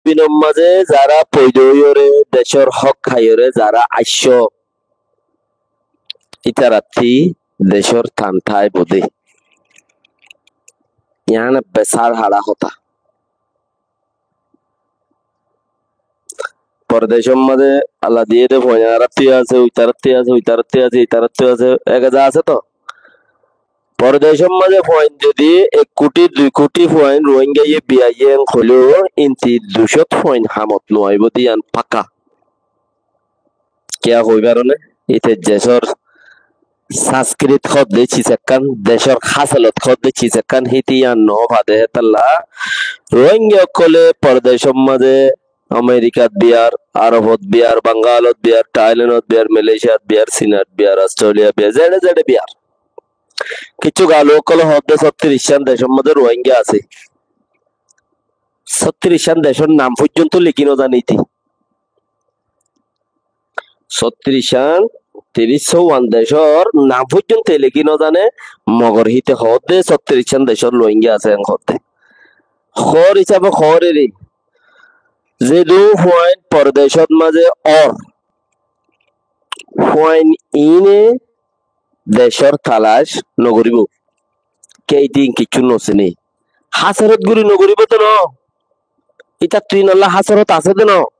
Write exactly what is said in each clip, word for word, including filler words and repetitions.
zobinor mazé zará foida óiyore decór hók háiyore zará aiccó, ítarattí decór tan táibo dé. Yián besár haçá hotá. Pordecór mazé Allah diyé dé fuain añárattú asé, uitarattú asé, uitarattú asé, uitarattú asé, ek haza asé toó. Pordecór mazé fuain zodi ek kuthi, dui kuthi fuain Ruáingaye biya yé hoilé, inti ducót fuain hamot no aibó dé yián fakka. Kiyá hoói faroné? Íte decór sanskrit hoódde ciz ekkán, decór hásalot hoódde ciz ekkán, híte yián no fade hétolla. Ruáinga ókkole pordecór mazé Amerikat biyar, Arobot biyar, Bangalot biyar, Thailandot biyar, Malaysiat biyar, Sinat biyar, Australia biyar, zeçé zeçé biyar. Kissú galu ókkole hoódde sóttiricán decór mazé Ruáinga asé. Sóttiricán decór nam foijjonto leki no zane íte. Sóttiricán, tiríc sóuwan decór nam foijjonto leki no zane, mogor híte hoódde sóttiricán decór Ruáinga asé en hoódde. Hoór hísafe hoór eri, zedún fuain pordecót mazé ór, fuain iíne decór talac no goríbou. Kiyá íte iín kiccú no siné. Hásorot gorí no goríbou toó no. Ítattú iínolla hásorot asé dé no.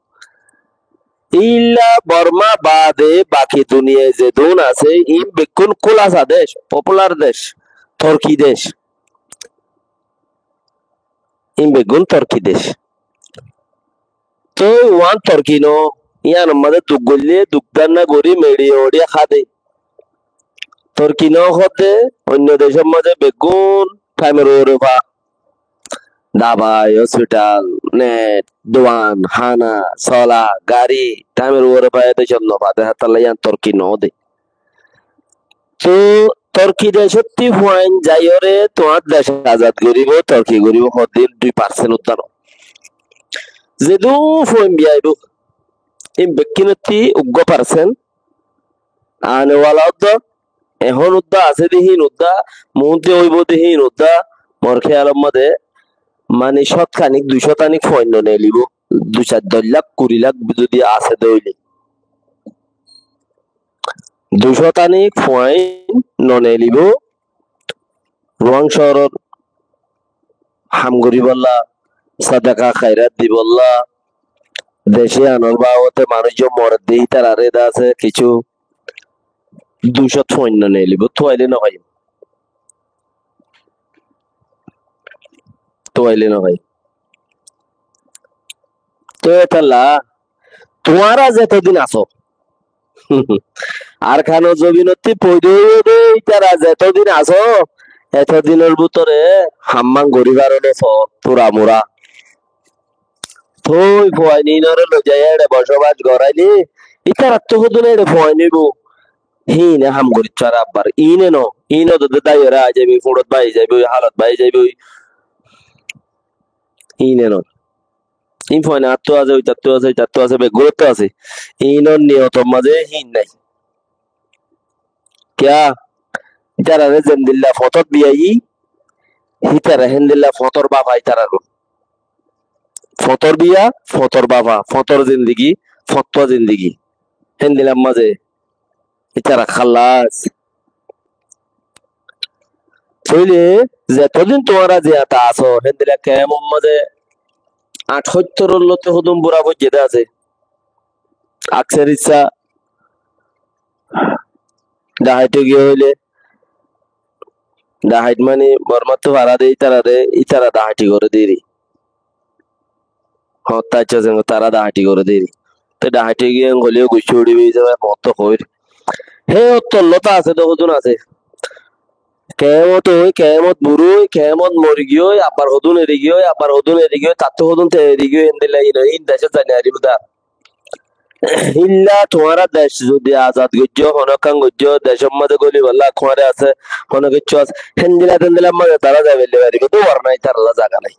Ílla Borma baade baki duniyai zedún asé, iín beggún kúlasa dec, popular dec, torki dec. Iín beggún torki dec. Tói uán torki no, yíanor mazé duk goillé duk dánna gorí meçiye oçiye há de. Torki no hoódde, oinno decór mazé beggún thaimor uore fa. Dabai, hospital, net, duan, hána, sola, gari, thaimor uore fa, e decót no fa de, hétolla yían torki no de. Tóu torki decótti fuain zaiyóre tuáñr dec azad goríbou, torki goríbou, hoddin dui parsent uddá no. Zedún fuain biya aibóu, ín bekkúnottí uggúa parsent ane wala uddá, ehón uddá asé dé híin uddá, muúnte óibou dé híin uddá, mor kéyalor mazé, mani cót kanik, dui cót anik fuain no neelibóu, dui sair doc lak, kuri lak zodi asé dé óile. Dui cót anik fuain no neelibóu, Ruáing cóorór ham goríbolla, sodaka hairat dibolla, dec anor babote manúic moredde ítararé de asé kissú dui cót fuain no neelibóu, tuaile no faiyum. Tuaile no faiyum. Tói hétolla tuáñra zetodin asó, Arkanor zobinottí foida óiye dé ítara zetodin asó, etodinor bútore hammán gorí faro no só, tura mura. Tói fuain iínoré loizaiyóre eçe bocobac goráile, ítarattú hodún eçe fuain óibou, híine ham gorí fare abbar. Iíne no, iín ódde dáiyoré aái zaibói, fúñçot báñgi zaibói, hálot báñgi zaibói. Iíne no. Iín fuain añáttu asé, uitattu asé, uitattu asé, beggúnottu asé. Iínor niyotor mazé híin nái. Kiyá? Ítararé zendilla fotót biyaiyí, hítara héndilla fotór bafa ítarar. Fotór biya, fotór bafa, fotór zindigi, fottuwa zindigi. Héndilla mazé ítara hallas. Tóile zetodin tuáñra ziyata asó, héndilla kemor mazé añcóttoror lóti hodún bura foijjé dé asé. Akser issá dahait ói giyé óile, dahait mani Bormáttu fara de ítararé, ítara dahaiti goré de eri. Hotta accá, tará dahaiti goré de eri. Te dahaiti giyé en hoilé guccí uçíbo, hísabe hotta hoir. Hé ottor lóta asé de hodún asé. Kemot ói, kemot burú ói, kemot mori giyói, abbar hodún eri giyói, abbar hodún eri giyói, tattú hodún te eri giyói, héndilla iín decót zai no faribó dé. Ílla tuáñra dec zodi azad goijjó, honó ekkán goijjó, decór mazé gólibolla kuáñre asé, honó kiccú asé, héndilla téndilla mazé tará zai félai faribó dé, warna ítaralla zaga nái.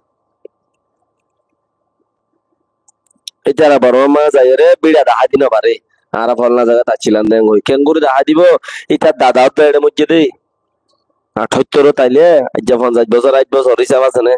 Ítara Bormar mazé zaiyóre bíça dahái di no faré. Añára folna zagat accílam dé hoi. Kengóri dahái dibó? Ítar dada ódda eçé moijjé dé. Añcóttorot ailé, aijja fonzaic bosór, háit bosór hísab asé né?